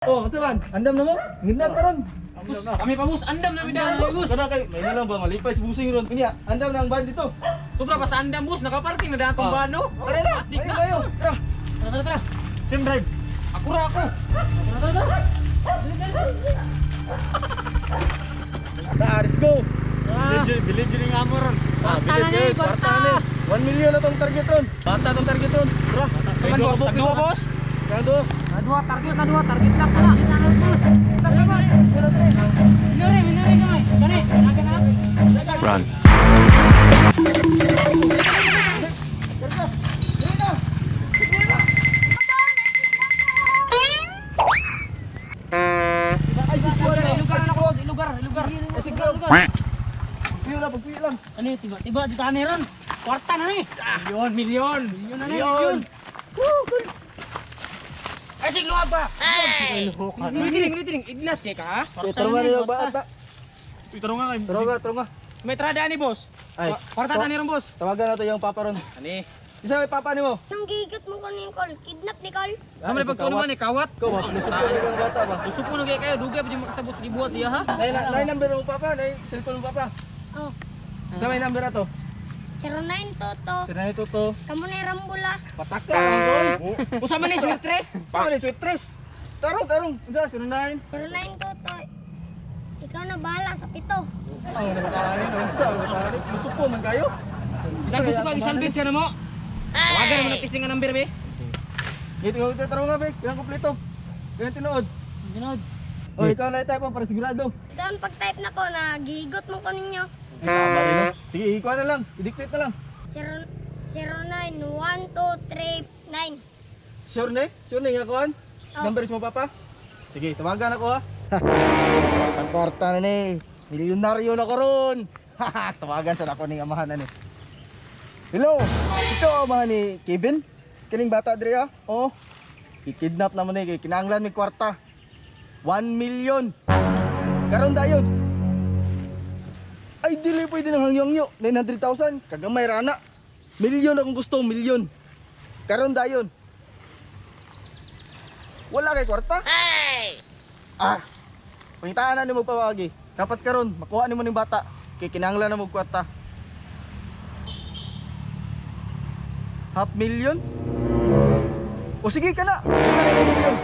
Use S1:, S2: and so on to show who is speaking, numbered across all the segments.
S1: Oh, unsa man? Andam na mo? Ngindam karon.
S2: Boss, kami pa boss, andam na midaan boss.
S1: Kada kay may na lang ba malipay sa busing ron. Unya, andam na ang van dito.
S2: Sobra pa sa andam boss, nakaparking na daan tong van no.
S1: Tara na.
S2: Atik
S1: Ayo
S2: na.
S1: kayo. Tara.
S2: Tara tara tara.
S1: Sim drive.
S2: Ako ra ako. Tara tara tara. Dali, dali, dali.
S1: Tara, let's go.
S2: Ah.
S1: Bilib yun yung amo ron. Ah,
S2: Kwarta
S1: bilib
S2: na ni,
S1: yun. Kwarta
S2: kwarta.
S1: na ni. 1 million na tong target ron. Bata tong target ron. Tara.
S2: Sa man boss, tagduwa boss.
S1: Kaya do.
S2: Tagduwa, target na duwa, target lang pala. Boss. Tara ba?
S1: Wala tara.
S2: Minore, minore gamay. Kani, naga na.
S1: Run. Karga. Dali na. Dali na. Ay, si Kuwan na.
S2: Lugar
S1: Ay, si Kuwan.
S2: lugar, lugar.
S1: Ay, si Kuwan. Pagpiyo lang, pagpiyo lang.
S2: Ani, tiba tiba dito ani ron. Kwarta na ni. Milyon, milyon. Milyon na ni,
S1: Milyon.
S2: milyon. Ay, sigluwa ba? Ay! Mitiring, mitiring. Ignas kay ka, ha?
S1: Eh, Tarungan nila ba ata?
S3: Tarungan kay.
S1: Tarungan, tarungan.
S2: May trada ni boss.
S1: Ay.
S2: Kwarta ta ni ron, boss.
S1: Tawagan nato yung papa ron.
S2: Ani.
S1: Isa may papa nimo.
S4: Nang gigot mo ko ni Col, kidnap ni Col.
S2: Sa man pagtuno man ni kawat.
S1: Ikaw ba? Pinusupo na kang bata ba?
S2: Gusto po nagay kayo, dugay pa di makasabot ribuhat iya ha.
S1: Nay, nay number mo papa, nay cellphone mo papa.
S4: Oh,
S1: Sa may number ato.
S4: 0922.
S1: Sira ito to.
S4: Kamo na rambula.
S1: Pataka ang sol.
S2: Usa man ni sweet tres.
S1: Sa may sweet tres. Tarong, tarong. Isa, 09.
S4: 0922. Ikaw na bahala sa pito.
S1: Ang nagtaani, ang sa nagtaani. Musupo man kayo.
S2: Sa gusto ka isalbit siya na mo. Tawagan mo ng testing nga number be.
S1: Dito ko ito tarong nga be. Kailangan kompleto. Kailangan tinuod.
S2: Tinuod.
S1: Oh, ikaw na type para sigurado.
S4: Saan pag type na ko na gihigot mo ko ninyo.
S1: Ay, tama rin, no? Sige, ikuha na lang. I-dictate na lang.
S4: 091239.
S1: Sure na? Sure na nga kuhan?
S4: Oh.
S1: Number mo papa? Sige, tawagan ako ha. Ang kwarta na ni. Milyonaryo na ko ron. Tawagan sa ako ni amahan na ni. Hello, ito ang amahan ni Kevin. Kining bata dre ah. Oo. Kikidnap naman ni kay kinahanglan may kwarta. 1 million. Karon dayon. Ay dili pwede nang hangyong nyo. 900,000. Kagamay rana. Milyon akong gusto, milyon. Karon dayon. Wala kay kwarta? Ay! Ah! Pangitaan na nimo pawagi. Dapat karon makuha nimo ning bata kay kinahanglan na mo kwarta. Half million? O sige ka na. Sige na million.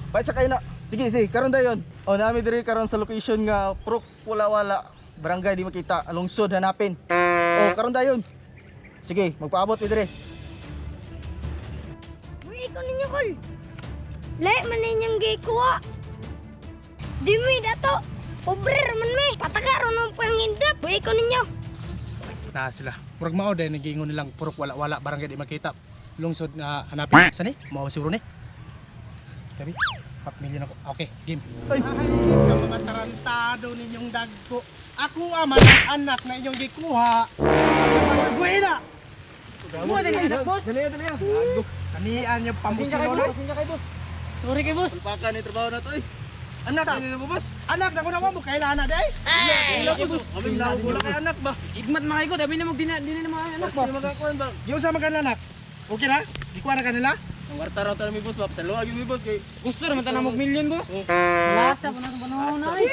S1: Bait sa kayo na. Sige, sige, karon dayon. O nami diri karon sa location nga Prok wala wala. Barangay di makita, lungsod hanapin. O karon dayon. Sige, magpaabot mi diri.
S4: Uy, ikaw ninyo Col. Lahi man ninyong gikuha. Di mi dato. Pobre raman mi. Pataka ron ang pangindap. Uy, ikaw ninyo.
S3: Na sila. Murag mao dahil nagiingon nilang purok wala-wala barangay di makita. Lungsod nga hanapin. Sani? Mao siguro ni. Tabi. Half million ako. Okay, game.
S1: Ay.
S3: Ay, ka mga tarantado ninyong dagko. Ako ama ng anak na inyong gikuha. Buena!
S2: Mo na ni boss.
S1: Dali, dali.
S3: Kanian yung
S2: Pasensya kay
S3: pamusilo
S2: boss,
S3: na.
S2: pasensya kay boss. Sorry kay boss.
S1: Palpakan ni trabaho na to eh. Anak,
S3: Sa-
S1: nila mo boss.
S3: Anak na ko na mo kailan na day.
S1: Wala ko boss. Kami na wala kay anak ba?
S2: Igmat mga igo, dami na mo dina dina na mga anak ba.
S1: Di makakuan ba?
S3: Yung sa mga anak. Okay na? Gikuha na kanila?
S1: Ang kwarta raw tayo mi boss ba? Sa luwag mi boss kay
S2: Gusto ra man tanan mo milyon boss. Lasa pa na sa panahon ay.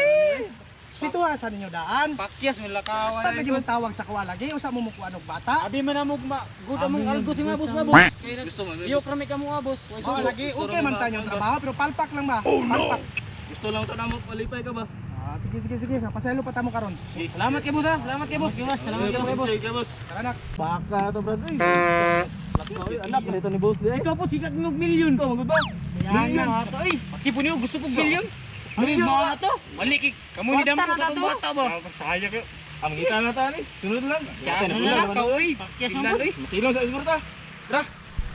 S3: Pituhasan ninyo daan.
S2: Pakyas man lakawan.
S3: Sa lagi mong tawag sa kuha lagi, usa mo mukuha og bata.
S2: Abi man amog ma good among algo si nga boss nga boss.
S1: Gusto man.
S2: Iyok ra may kamo nga boss. Way
S3: Oh,
S2: sugo.
S3: lagi okay man tanyong trabaho pero palpak lang ba? Oh no.
S1: Gusto lang to namo palipay ka ba?
S3: Ah, sige sige sige, pasaylo pa tamo karon.
S2: Salamat kay boss ha. Salamat kay boss. Salamat kay boss.
S1: Sige boss.
S3: Tara nak.
S1: Baka to brad eh. Lakaw anak nito ni boss di.
S2: Ikaw po sikat mo milyon.
S1: Ikaw magud ba?
S2: Milyon. Ato ay. Paki po niyo gusto pog milyon. Milyon mga to. Mali kay kamo ni damo katong bata ba.
S1: Ang kita na ta ni. Sunod lang.
S2: Kaya na ka oy. Pakyas man oy.
S1: Masilong sa isburta. Tara.